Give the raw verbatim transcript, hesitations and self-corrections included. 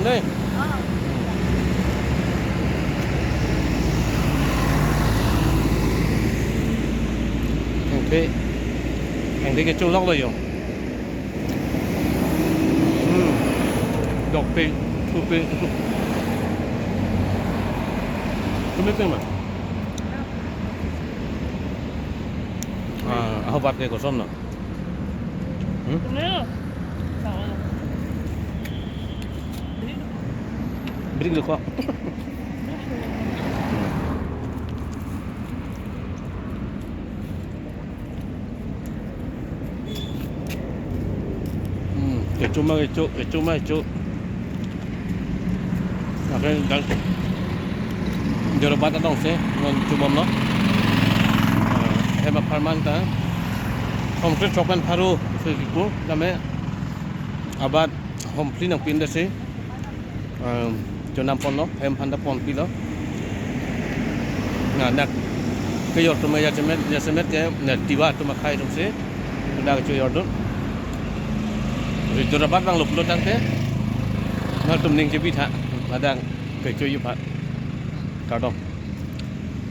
Dei. Thengthe. Thengthe kecholok lo yo. Hmm. Dokpe, thupe. Thume pe ma? Ah, ahobat ke koson no? Hmm? Thume lo. Bring lo ko. Hmm, kecho ma kecho, kecho ma kecho. Oke, dan Jorabat adong si, non chobom lo. Eh, hem apharman ta. Hom kre chok pen pharo, so ipu, tame abat hom phli nangpin dasi. Um, chonam pon lo, hem aphan ta ponpi lo. Na, nak, kejor atum jasemet, jasemet ke, na, Tiwa atum akhei atum si, dak chojor dun. Ri Jorabat vanglo pulo tangte, nangtum ning chebi tha, ladak kecho yu pha. Kardom.